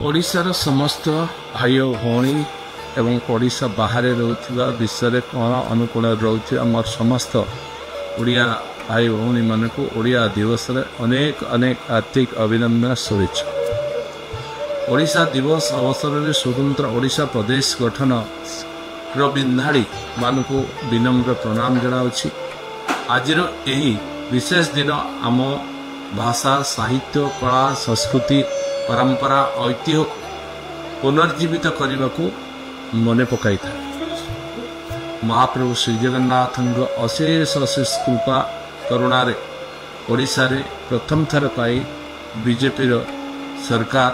ଓଡ଼ିଶାର ସମସ୍ତ ଭାଇ ଓ ଭଉଣୀ ଏବଂ ଓଡ଼ିଶା ବାହାରେ ରହୁଥିବା, ବିଶ୍ୱରେ କୋଣ ଅନୁକୋଣରେ ରହୁଥିବା ମୋର ସମସ୍ତ ଓଡ଼ିଆ ଭାଇ ଭଉଣୀମାନଙ୍କୁ ଓଡ଼ିଆ ଦିବସରେ ଅନେକ ଅନେକ ହାର୍ଦ୍ଦିକ ଅଭିନନ୍ଦନ, ଶୁଭେଚ୍ଛା। ଓଡ଼ିଶା ଦିବସ ଅବସରରେ ସ୍ୱତନ୍ତ୍ର ଓଡ଼ିଶା ପ୍ରଦେଶ ଗଠନର ବିନ୍ଧାଣୀମାନଙ୍କୁ ବିନମ୍ର ପ୍ରଣାମ ଜଣାଉଛି। ଆଜିର ଏହି ବିଶେଷ ଦିନ ଆମ ଭାଷା, ସାହିତ୍ୟ, କଳା, ସଂସ୍କୃତି, ପରମ୍ପରା, ଐତିହ୍ୟକୁ ପୁନର୍ଜୀବିତ କରିବାକୁ ମନେ ପକାଇଥାଏ। ମହାପ୍ରଭୁ ଶ୍ରୀଜଗନ୍ନାଥଙ୍କ ଅଶେଷ ଅଶେଷ କୃପା କରୁଣାରେ ଓଡ଼ିଶାରେ ପ୍ରଥମ ଥର ପାଇଁ ବିଜେପିର ସରକାର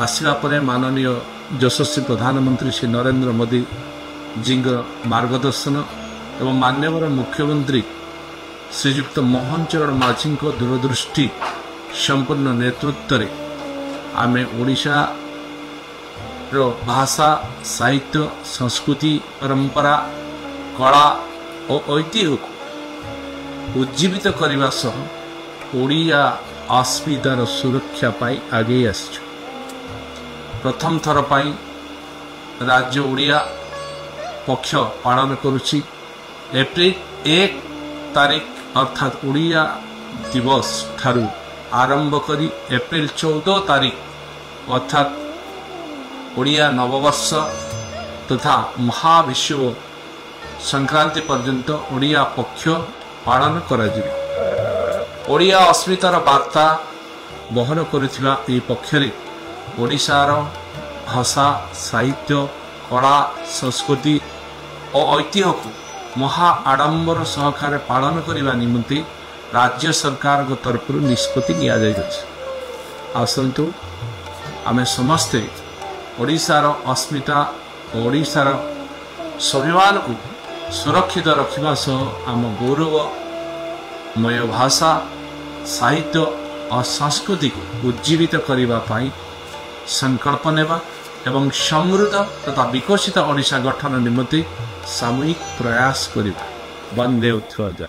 ଆସିବା ପରେ ମାନନୀୟ ଯଶସ୍ୱୀ ପ୍ରଧାନମନ୍ତ୍ରୀ ଶ୍ରୀ ନରେନ୍ଦ୍ର ମୋଦିଜୀଙ୍କ ମାର୍ଗଦର୍ଶନ ଏବଂ ମାନ୍ୟବର ମୁଖ୍ୟମନ୍ତ୍ରୀ ଶ୍ରୀଯୁକ୍ତ ମୋହନ ଚରଣ ମାଝୀଙ୍କ ଦୂରଦୃଷ୍ଟି ସମ୍ପନ୍ନ ନେତୃତ୍ୱରେ ଆମେ ଓଡ଼ିଶାର ଭାଷା, ସାହିତ୍ୟ, ସଂସ୍କୃତି, ପରମ୍ପରା, କଳା ଓ ଐତିହ୍ୟକୁ ଉଜ୍ଜୀବିତ କରିବା ସହ ଓଡ଼ିଆ ଅସ୍ମିତାର ସୁରକ୍ଷା ପାଇଁ ଆଗେଇ ଆସିଛୁ। ପ୍ରଥମ ଥର ପାଇଁ ରାଜ୍ୟ ଓଡ଼ିଆ ପକ୍ଷ ପାଳନ କରୁଛି। ଏପ୍ରିଲ 1 ତାରିଖ ଅର୍ଥାତ୍ ଓଡ଼ିଆ ଦିବସ ଠାରୁ ଆରମ୍ଭ କରି ଏପ୍ରିଲ 14 ତାରିଖ ଅର୍ଥାତ୍ ଓଡ଼ିଆ ନବବର୍ଷ ତଥା ମହାବିଷୁବ ସଂକ୍ରାନ୍ତି ପର୍ଯ୍ୟନ୍ତ ଓଡ଼ିଆ ପକ୍ଷ ପାଳନ କରାଯିବ। ଓଡ଼ିଆ ଅସ୍ମିତାର ବାର୍ତ୍ତା ବହନ କରୁଥିବା ଏହି ପକ୍ଷରେ ଓଡ଼ିଶାର ଭାଷା, ସାହିତ୍ୟ, କଳା, ସଂସ୍କୃତି ଓ ଐତିହ୍ୟକୁ ମହା ଆଡ଼ମ୍ବର ସହକାରେ ପାଳନ କରିବା ନିମନ୍ତେ ରାଜ୍ୟ ସରକାରଙ୍କ ତରଫରୁ ନିଷ୍ପତ୍ତି ନିଆଯାଇଅଛି। ଆସନ୍ତୁ ଆମେ ସମସ୍ତେ ଓଡ଼ିଶାର ଅସ୍ମିତା ଓ ଓଡ଼ିଶାର ସ୍ୱାଭିମାନକୁ ସୁରକ୍ଷିତ ରଖିବା ସହ ଆମ ଗୌରବମୟ ଭାଷା, ସାହିତ୍ୟ ଓ ସଂସ୍କୃତିକୁ ଉଜ୍ଜୀବିତ କରିବା ପାଇଁ ସଂକଳ୍ପ ନେବା ଏବଂ ସମୃଦ୍ଧ ତଥା ବିକଶିତ ଓଡ଼ିଶା ଗଠନ ନିମନ୍ତେ ସାମୂହିକ ପ୍ରୟାସ କରିବା। ବନ୍ଦେ ଉତ୍କଳ।